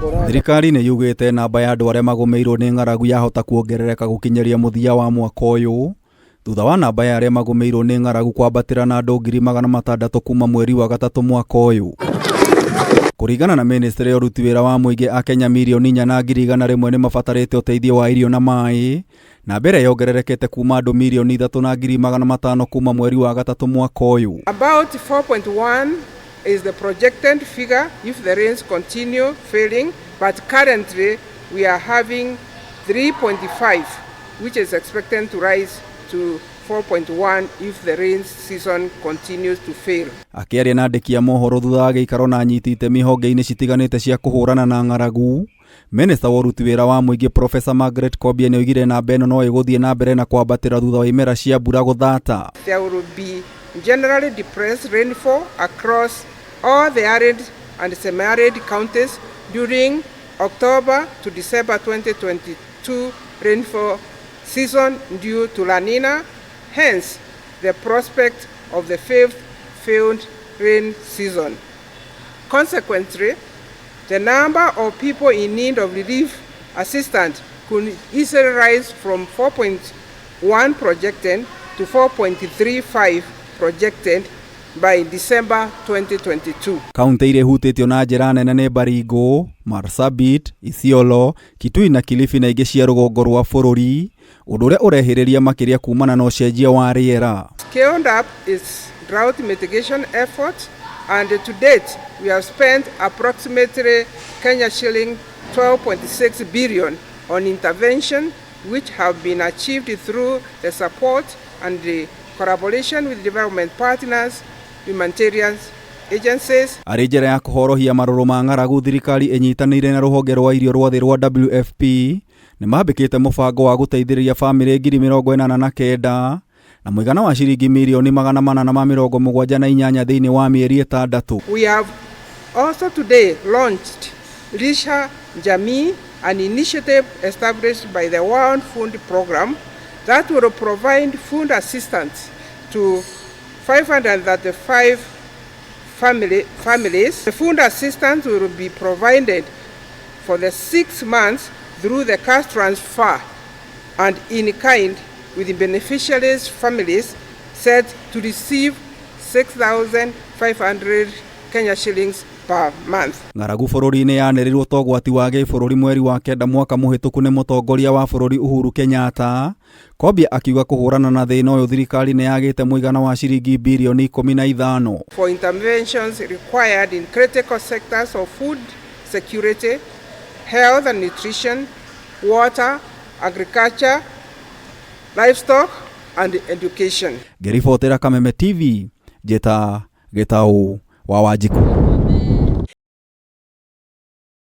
Thirikari nĩ yugĩte namba ya andũ arĩa magũmĩirwo nĩ ng'aragu yahota kuongerereka gũkinyĩria mũthia wa mwaka ũyũ, thutha wa namba ya arĩa magũmĩirwo nĩ ng'aragu kwambatĩra na andũ 600,000 kuma mweri wa gatatũ mwaka ũyũ. Kũringana na ministry ya ũruti wĩra wa mũingĩ, Akenya 4,100,000 nĩ mabatarĩte ũteithio wa irio na maĩ, namba ĩrĩa yongererekete kuma andũ 3,500,000 kuma mweri wa gatatũ mwaka ũyũ. About 4.1 is the projected figure if the rains continue failing, but currently we are having 3.5, which is expected to rise to 4.1 if the rain season continues to fail. Akĩaria na andĩki a mohoro thutha wa gĩikaro na anyiti itemi honge-inĩ citiganĩte cia kũhũrana na ng'aragu, Minista wa ũruti wĩra wa mũingĩ Professor Margaret Kobia nĩoigire namba ĩno no ĩgũthiĩ na mbere na kwambatĩra thutha wa imera cia mbura gũthata. There will be generally depressed rainfall across all the arid and semi-arid counties during October to December 2022 rainfall season due to La Nina, hence the prospect of the fifth failed rain season. Consequently, the number of people in need of relief assistance could easily rise from 4.1 projected to 4.35 projected by December 2022. Kaunti iria ihutĩtio na njĩra nene nĩ Baringo, Marsabit, Isiolo, Kitui na Kilifi na ingĩ cia rũgongo rwa bũrũri, ũndũ ũrĩa ũrehĩrĩria makĩria kumana na ũcenjia wa rĩera. Scaled up its drought mitigation effort, and to date we have spent approximately Kenya shilling 12.6 billion on intervention, which have been achieved through the support and the collaboration with development partners, humanitarian agencies. Arĩ njĩra ya kũhorohia marũrũ ma ng'aragu, thirikari ĩnyitanĩire na rũhonge rwa irio rwa thĩ rwa WFP nĩ mambĩkĩte mũbango wa gũteithĩrĩria bamĩrĩ 89,000 na mũigana wa ciringi 478,000,000 thĩinĩ wa mĩeri 6. We have also today launched Lisha Jamii, an initiative established by the World Food Programme that will provide food assistance to 535 families. The food assistance will be provided for the 6 months through the cash transfer and in kind, with the beneficiaries' families set to receive 6,500 Kenya shillings per month. Ng'aragu bũrũri-inĩ yanĩrĩirwo ta ũgwati wa gĩbũrũri mweri wa kenda mwaka mũhĩtũku nĩ mũtongoria wa bũrũri Uhuru Kenyatta. Kobia akiuga kũhũrana na thĩna ũyũ thirikari nĩ yagĩte mũigana wa ciringi 15 birioni. For interventions required in critical sectors of food security, health and nutrition, water, agriculture, livestock and education. Ngĩribotera Kameme TV, njĩta Gĩtaũ wa Wanjikũ.